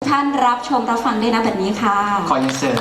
ທ່ານຮັບຊົມຮັບຟັງໄດ້ນະບັດນີ້ຄ່ະ. ຂໍຮຽນເຊີນ.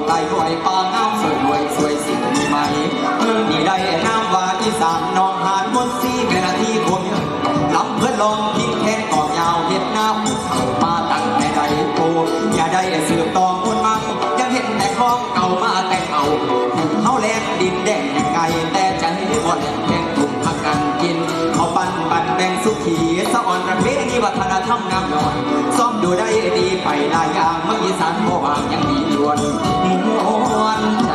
ໄປຫ້ວຍປ່າງາມ ສວຍລວຍສວຍສິນມີໄໝ ເມືອງນີ້ໄດ້ນາມວ່າອີສານ ໜອງຫານມົນສີ ແມ່ນາທີຄົນ ລຳເພິ່ນລອງພິງແຄນກອງຍາວ ເຮັດນາພູເຂົ້າມາຕັ້ງແຕ່ໃດໂຕ ຢ່າໄດ້ສືບຕໍ່ມູນມັງ ຍັງເຫັນແຕ່ຂອງເກົ່າມາແຕ່ເກົ່າ ເຮົາແລ່ນດິນແດນໃຫຍ່ ແຕ່ໃຈບໍ່ແລ່ນແຂ່ງ ທຸກພາກັນກິນເຂົ້າປັ້ນ ປັ້ນແບ່ງສຸຂີ ສະອອນປະເພນີວັດທະນະທຳນາມນ້ອຍ ຊອມດູໄດ້ດີໄປຫຼາຍຢ່າງ ເມືອງອີສານບໍ່ວ່າງຍັງມີລ້ວນມ່ວນໃຈ.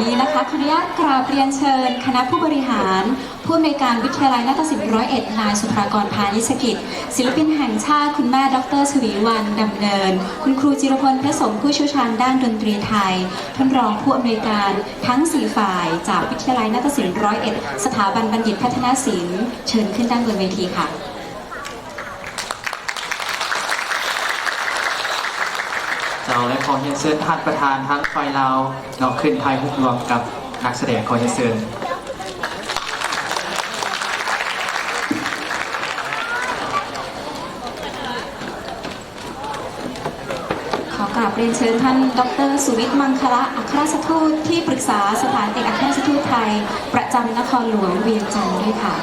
ນີ້นะคะ ขออนุญาตกราบเรียนเชิญคณะผู้บริหาร ผู้อำนวยการวิทยาลัยนาฏศิลป์ร้อยเอ็ด นายสุภากร พานิชกิจ ศิลปินแห่งชาติ คุณแม่ดอกเตอร์ชวีวรรณ ดำเนิน คุณครูจิรพล เพชรสม ผู้เชี่ยวชาญด้านดนตรีไทย ท่านรองผู้อำนวยการทั้งสี่ฝ่ายจากวิทยาลัยนาฏศิลป์ร้อยเอ็ด สถาบันบัณฑิตพัฒนศิลป์ เชิญขึ้นด้านบนเวทีค่ะ ເຈົ້າ ແລະ ຂໍຮຽນເຊີນທ່ານປະທານທາງຝ່າຍລາວເນາະ ຂຶ້ນຖ່າຍຮູບລວມກັບນັກສະແດງ. ຂໍຮຽນເຊີນ. ຂໍກາບຮຽນເຊີນທ່ານ ດອກເຕີ ສຸວິດ ມັງຄະລະ ອັກຄະລັດຖະທູດ ທີ່ປຶກສາສະຖານເອກອັກຄະລັດຖະທູດໄທ ປະຈຳນະຄອນຫຼວງວຽງຈັນ ດ້ວຍຄ່ະ.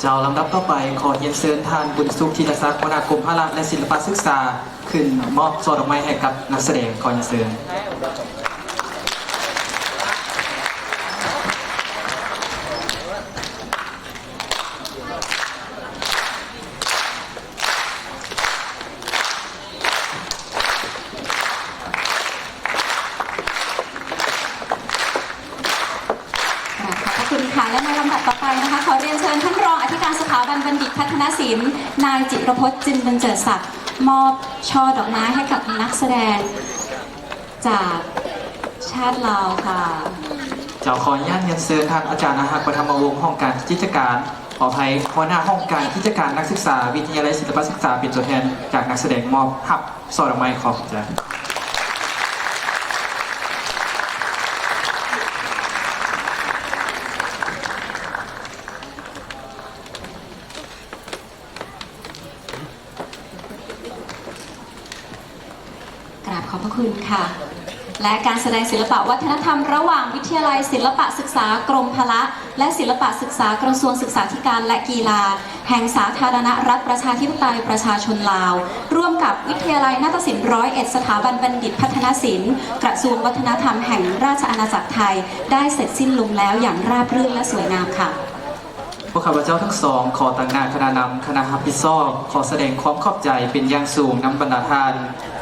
ເຈົ້າ ລຳດັບຕໍ່ໄປ ຂໍຮຽນເຊີນທ່ານ ບຸນສຸກ ທີລະສັກ ຫົວໜ້າກົມພະລະ ແລະ ສິລະປະສຶກສາ ຂຶ້ນມອບຊ່ອດອກໄມ້ໃຫ້ກັບນັກສະແດງ. ຂໍຮຽນເຊີນ. ກາບຂອບພະຄຸນຄ່ະ ແລະ ໃນລຳດັບຕໍ່ໄປນະຄະ ຂໍຮຽນເຊີນທ່ານຮອງອະທິການສະຖາບັນບັນດິດພັດທະນາສິນ ນາຍ ຈິລະພົດ ຈຶ່ງບັນເຈີດສັກ ມອບຊ່ອດອກໄມ້ໃຫ້ກັບນັກສະແດງຈາກຊາດລາວຄ່ະ. ເຈົ້າ ຂໍອະນຸຍາດຮຽນເຊີນທ່ານອາຈານ ອາຮັກ ປະທຳມະວົງ ຫ້ອງການກິດຈະການ ຂໍອະໄພ ຫົວໜ້າຫ້ອງການກິດຈະການນັກສຶກສາ ວິທະຍາໄລສິລະປະສຶກສາ ເປັນຕົວແທນຈາກນັກສະແດງມອບຮັບຊ່ອດອກໄມ້. ຂໍຂອບໃຈ. ກາບຂອບພະຄຸນຄ່ະ ແລະ ການສະແດງສິລະປະວັດທະນະທຳ ລະຫວ່າງວິທະຍາໄລສິລະປະສຶກສາ ກົມພະລະ ແລະ ສິລະປະສຶກສາ ກະຊວງສຶກສາທິການ ແລະ ກິລາ ແຫ່ງສາທາລະນະລັດ ປະຊາທິປະໄຕ ປະຊາຊົນລາວ ຮ່ວມກັບວິທະຍາໄລນາຕະສິນຮ້ອຍເອັດ ສະຖາບັນບັນດິດພັດທະນາສິນ ກະຊວງວັດທະນະທຳແຫ່ງລາຊະອານາຈັກໄທ ໄດ້ເສັດສິ້ນລົງແລ້ວຢ່າງລາບລື່ນ ແລະ ສວຍງາມຄ່ະ. ພວກຂ້າພະເຈົ້າທັງສອງ ຂໍຕາງໜ້າຄະນະນຳ, ຄະນະຮັບຜິດຊອບ ຂໍສະແດງຄວາມຂອບໃຈເປັນຢ່າງສູງນຳບັນດາທ່ານ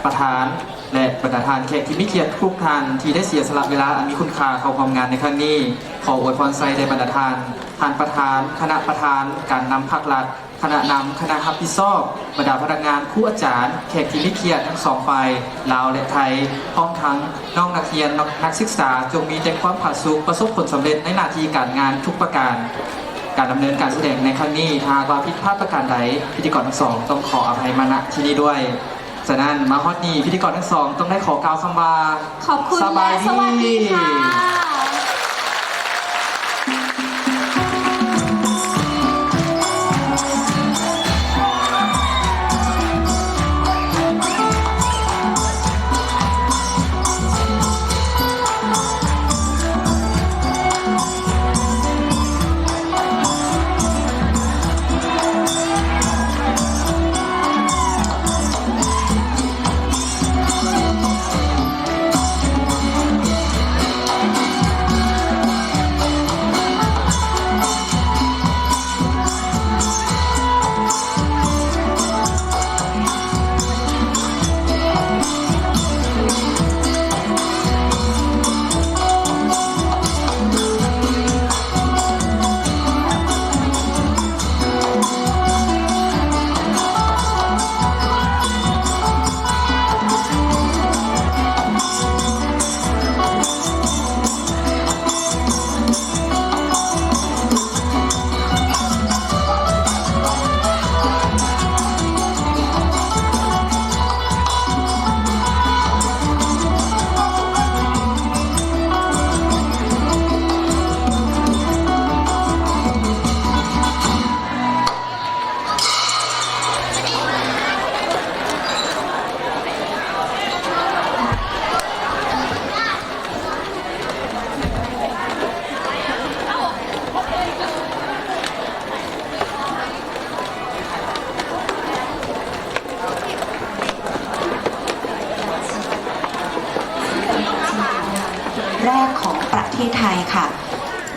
ປະທານ ແລະ ບັນດາທ່ານແຂກທີ່ມີກຽດທຸກທ່ານ ທີ່ໄດ້ເສຍສະຫຼະເວລາອັນມີຄຸນຄ່າເຂົ້າຮ່ວມງານໃນຄັ້ງນີ້. ຂໍອວຍພອນໄຊແດ່ບັນດາທ່ານ, ທ່ານປະທານ, ຄະນະປະທານ, ການນຳພັກລັດ, ຄະນະນຳ, ຄະນະຮັບຜິດຊອບ, ບັນດາພະນັກງານ, ຄູອາຈານ, ແຂກທີ່ມີກຽດທັງສອງຝ່າຍ ລາວ ແລະ ໄທ, ພ້ອມທັງນ້ອງນັກຮຽນ, ນັກສຶກສາ ຈົ່ງມີແຕ່ຄວາມຜາສຸກ, ປະສົບຜົນສຳເລັດໃນໜ້າທີ່ການງານທຸກປະການ. ການດຳເນີນການສະແດງໃນຄັ້ງນີ້ ຖ້າຫາກວ່າຜິດພາດປະການໃດ, ພິທີກອນທັງສອງຕ້ອງຂໍອະໄພມາ ນະ ທີ່ນີ້ດ້ວຍ. ສະນັ້ນ ມາຮອດນີ້ ພິທີກອນທັງສອງຕ້ອງໄດ້ຂໍກ່າວຄຳວ່າ ຂອບຄຸນ ສະບາຍດີ ແລະ ສະຫວັດດີຄ່ະ.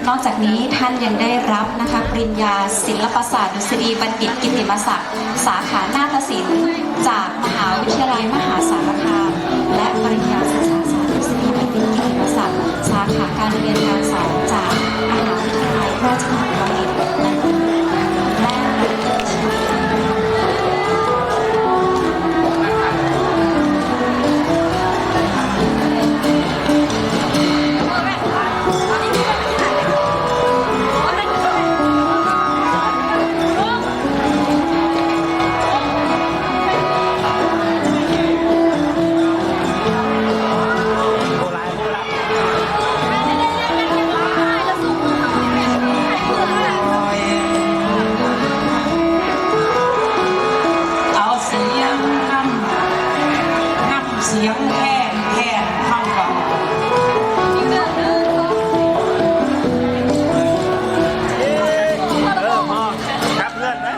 ນອກຈາກນີ້ທ່ານຍັງໄດ້ຮັບ ນະຄະ ປະລິນຍາສິລະປະສາດ ດຸສະດີບັນດິດ ກິດຕິມະສັກ ສາຂານາດຕະສິນ ຈາກມະຫາວິທະຍາໄລມະຫາສາລະຄາມ ແລະ ປະລິນຍາສິລະປະສາດ ດຸສະດີບັນດິດ ກິດຕິມະສັກ ສາຂາການຮຽນການສອນ ຈາກມະຫາວິທະຍາໄລລາຊະມະຫາວິທະຍາໄລ ແລະ ເອົາສຽງນຳ ນຳສຽງແຄນ ແຄນເຮົາກໍ ເອີ ພໍ ກັບເຮືອນນະ.